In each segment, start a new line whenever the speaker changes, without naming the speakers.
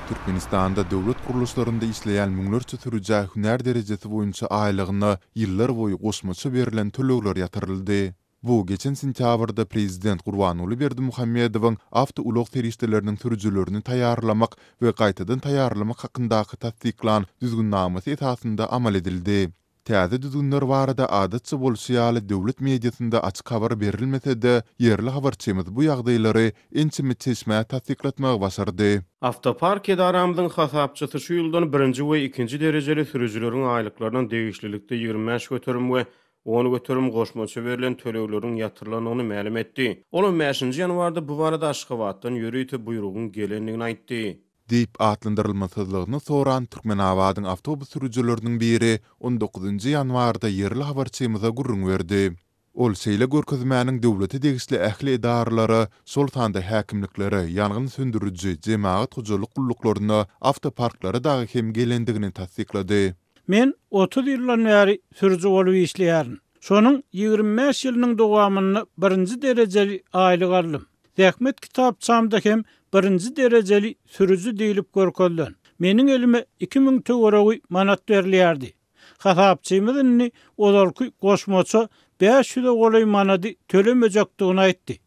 Türkmenistanda döwlet gurluşlarynda işleýän müňlerçe sürüjä hünär derejesi boýunça aýlygyna ýyllarboýy goşmaça berlen tölegler ýatyryldy. Bu geçen sentýabrda prezident Gurbanguly Berdimuhamedowyň awtoulag serişdeleriniň sürüjilerini taýýarlamak we gaýtadan taýýarlamak hakyndaky tassyklan düzgünnamasy esasynda amal edildi. Täze düzgünler barada adatça bolşy ýaly döwlet mediasynda açyk habar berilmese-de, ýerli habarçymyz bu ýagdaýlary ençeme çeşmä tassyklatmagy başardy.
Awtopark edaramyzyň hasapçysy şu ýyldan birinji we ikinji derejeli sürüjileriň aýlyklaryna degişlilikde 25% we 10% goşmaça berlen tölegleriň ýatyrylandygyny mälim etdi. Ol on bäşinji ýanwarda bu barada Aşgabatdan ýörite buýrugyň gelendigini aýtdy.
Diýip atlandyrylmasyzlygyny soran Türkmenabadyň awtobus sürüjileriniň biri on dokuzynjy ýanwarda ýerli habarçymyza gürrüň berdi. Ol şeýle görkezmäniň döwlete degişli ähli edaralara, şol sanda häkimliklere, ýangyn söndüriji, jemagat hojalyk gulluklaryna, awtoparklara dagy hem gelendigini tassyklady.
Men 30 ýyldan bäri sürüji bolup işleýärin. Şonuň 25 ýylynyň dowamynda birinji derejeli aýlyk aldym. Zähmet kitapçamda hem birinji derejeli sürüji diýlip görkezilen. Meniň elime 2000 töweregi manat berilýärdi. Hasapçymyz indi ozalky goşmaça 500-e golaý manady tölemejekdigini aýtdy.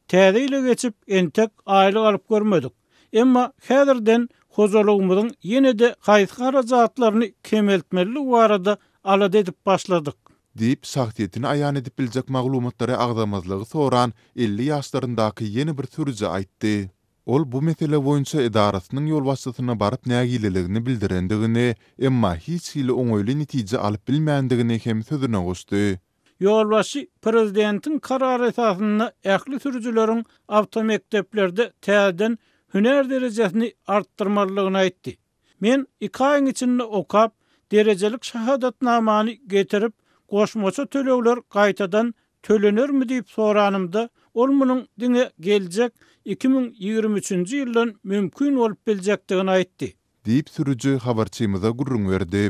Täze ýyla geçip, entek aýlyk alyp görmedik. Emma häzirden hojalygymyzyň ýene-de haýsy harajatlaryny kemeltmelidigi barada alada edip başladyk.
Diýip, şahsyýetini aýan edip biljek maglumatlary agzamazlygy soran 50 ýaşlaryndaky ýene bir sürüji aýtdy. Ol bu mesele boýunça edarasynyň ýolbaşçysyna baryp nägileligini bildirendigini, emma hiç hili oňaýly netije alyp bilmändigini hem sözüne goşdy.
Ýolbaşçy prezidentiň karary esasynda ähli sürüjileriň awtomekdeplerde täzeden hünär derejesini artdyrmalydygyny aýtdy. Men iki aýyň içinde okap, derejelik şahadatnamany getirip, goşmaça tölegler gaýtadan tölenermi diýip soranymda, ol munuň diňe geljek 2023-nji ýyldan mümkin bolup biljekdigini aýtdy.
Diýip, sürüji habarçymyza gürrüň berdi.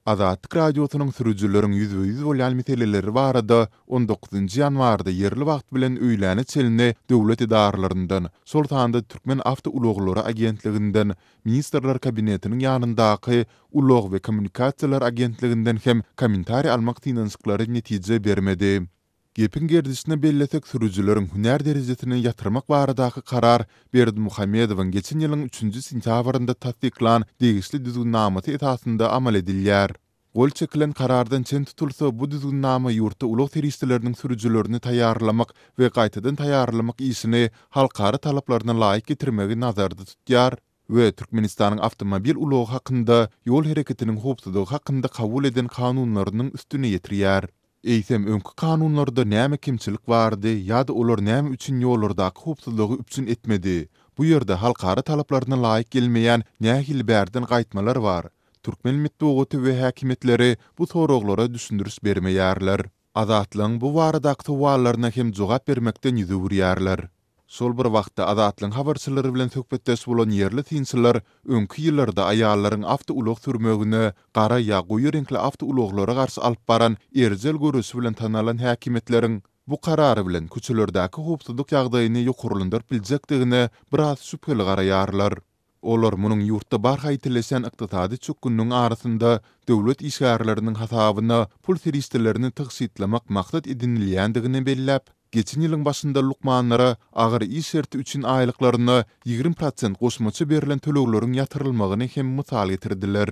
Azatlyk Radiosynyň sürüjileriň ýüzbe-ýüz bolýan meseleleri barada on dokuzynjy ýanwarda ýerli wagt bilen öýläne çenli döwlet edaralaryndan, şol sanda Türkmen awtoulaglary agentliginden, Ministrler Kabinetiniň ýanyndaky Ulag we kommunikasiýalar agentliginden hem kommentariý almak synanyşyklary netije bermedi. Gepiň gerdişine bellesek, sürüjileriň hünär derejesini ýatyrmak baradaky karar Berdimuhamedowyň geçen ýylyň üçünji sentýabrynda tassyklan degişli düzgünnamasy esasynda amal edilýär. Gol çekilen karardan çen tutulsa, bu düzgünnama ýurtda ulag serişdeleriniň sürüjilerini taýýarlamak we gaýtadan taýýarlamak işini halkara talaplaryna laýyk getirmegi nazarda tutýar we Türkmenistanyň Awtomobil ulagy hakynda, Ýol hereketiniň howpsuzlygy hakynda kabul eden kanunlarynyň üstüni ýetirýär. Eýsem, öňki kanunlarda näme kemçilik bardy ýa-da olar näme üçin ýollardaky howpsuzlygy üpjün etmedi? Bu ýerde halkara talaplaryna laýyk gelmeýän nähili bärden gaýtmalar bar? Türkmen metbugaty we häkimiýetleri bu soraglara düşündiriş bermeýärler. Azatlygyň bu baradaky sowallaryna hem jogap bermekden ýüz öwürýärler. Şol bir wagtda, Azatlygyň habarçylary bilen söhbetdeş bolan ýerli synçylar öňki ýyllarda aýallaryň awtoulag sürmegine, gara ýa goýy reňkli awtoulaglara garşy alyp baran erjel göreşi bilen tanalan häkimiýetleriň bu karary bilen köçelerdäki howpsuzlyk ýagdaýyny ýokarlandyryp biljekdigine biraz şübheli garaýarlar. Olar munuň ýurtda barha ýitileşýän ykdysady çökgünligiň arasynda döwlet işgärleriniň hasabyna pul serişdelerini tygşytlamak maksat edinilýändigini belläp, geçen ýylyň başynda lukmanlara agyr iş şerti üçin aýlyklaryna 20 prosent goşmaça berlen tölegleriň ýatyrylmagyny hem mysal getirdiler.